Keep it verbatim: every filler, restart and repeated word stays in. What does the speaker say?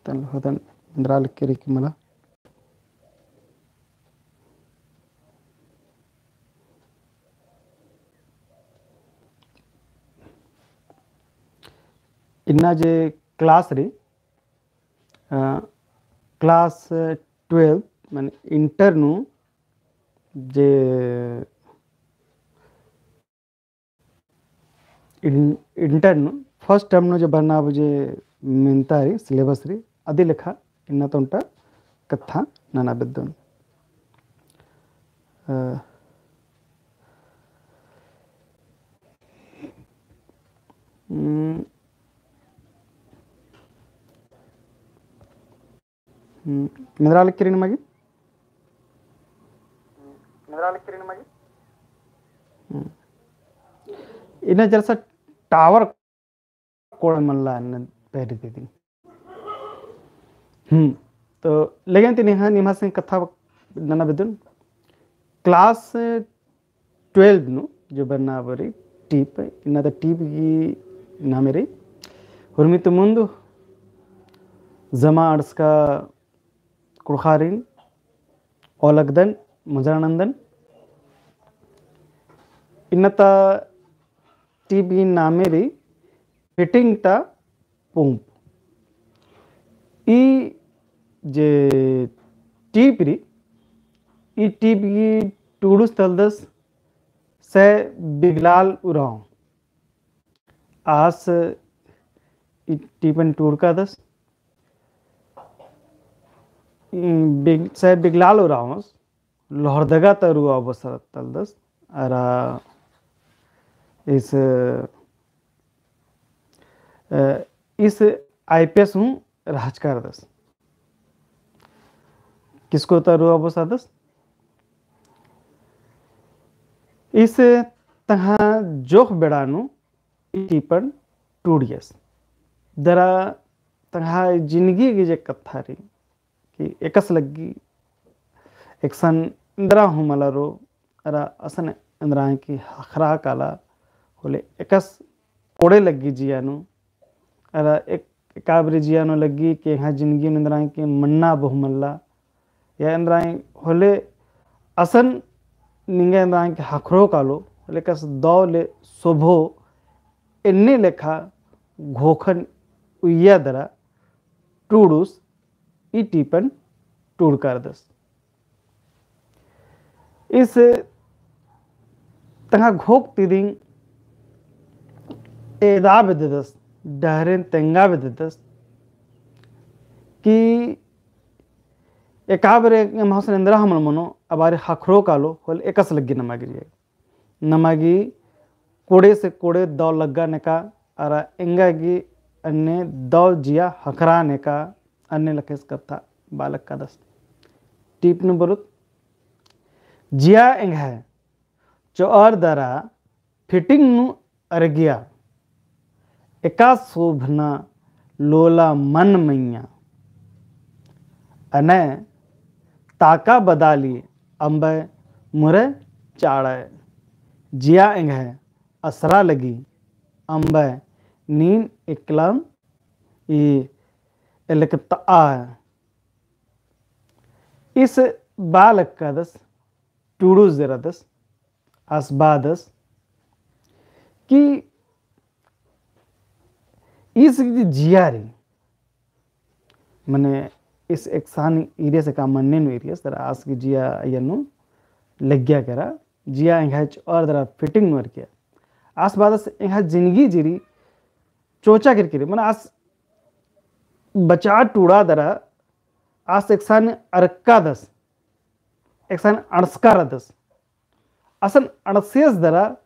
तन होदन एन्दरा लगी रई कि मला। इन्ना जे class रई, अ, class twelve, माने inter नू जे इन-, inter नू first term नू जे बरना जे मेन्ता रई, syllabus रई, अदी लेखा इन्ना ता ओन्टा कत्था नना बेद्दोन। अ, हम्म, हम्म, एन्दरा लगी रई नमा गे? हम्म। इन्ना जरा सा tower कोड़े मल्ला इन्ना पहले दे दी। हम्म, तो लेकिन ती निम्हा, निम्हा से कत्था नना बेद्दोन। Class twelve नू जो बरना बरी टीप, इन्ना ता टीप गही नामे रई। हुरमी ती मुन्द जमा अंड़सका कुँड़ुख़ारिन, ओलगदन, मुजरा नन्दन। इन्ना ता टीप गही नामे रई fitting ता pump। ई जे टीप रई, ई टीप गही टूड़ुस तलदस सै बिगलाल उराँव। आस ई टीपन टूड़कादस। ई बिग-, सै बिगलाल उराँवस लोहरदगा ता रऊ अवसर तलदस। अरा इस, अ, इस IPS हूँ रहचका रअदस। किसको ता रऊ अवसर तलदस? इस तंग्है जोख बेड़ा नू ई टीपन टूड़ियस। दरा तंग्है जिनगी गही जे कत्था रई कि एकस लग्गी, एकसन एन्दरा हूँ मला रओ, अरा असन एन्दरा की हखरा काला होले एकस कोड़े लग्गी जिया नू, अरा एक, एका बारी जिया नू लग्गी कि एंग्है जिनगी नू एन्दरा की मन्ना बहु मल्ला, या एन्दरा होले असन निंगा एन्दरा की हखरो कालो, होले एकस दव ले सोभो एन्ने लेखा घोखन उइया दरा टूड़ुस ई टीपन टूड़का रअदस। इस तंग्है घोख तिदिंग एदा बेद्ददस, डहरेन तेंगा बेद्ददस कि एका बारी एम्है असन एन्दरा हूँ मला मनो, अबारी हखरो कालो होले एकस लग्गी नमा गे जिया। नमा गे कोड़े से कोड़े दव लग्गा नेका, अरा एंगा गे अन्ने दव जिया हखरा नेका, अन्ने लेखा इस कत्था बआ लगदस। टीप नू बरओत, जिया एंग्है चोअर दरा fitting नू अरगिया, एका सोभना लोला मन मइय्याँ। अनय ताका बदाली अम्बय मुरे चाड़य। जिया एंग्है असरा लगी अम्बय नीन एकलम ई एलकतआ। इस बआ लगदस टूड़ुस जे रअदस, आस बअदस कि इस गही जिया रई, मने इस एकसन ईरियस एका मन्ने नू ईरियस, दरा आस गही जिया अइय्या नू लग्गिया केरा, जिया एंग्है चोअर दरा fitting नू अरगिया। आस बअदस एंग्है जिनगी जे रई चोचा केरकी रई, मने आस बचा टूड़ा दरा आस एकसन अरकादस, एकसन अंड़सका रअदस। असन अंड़सेस दरा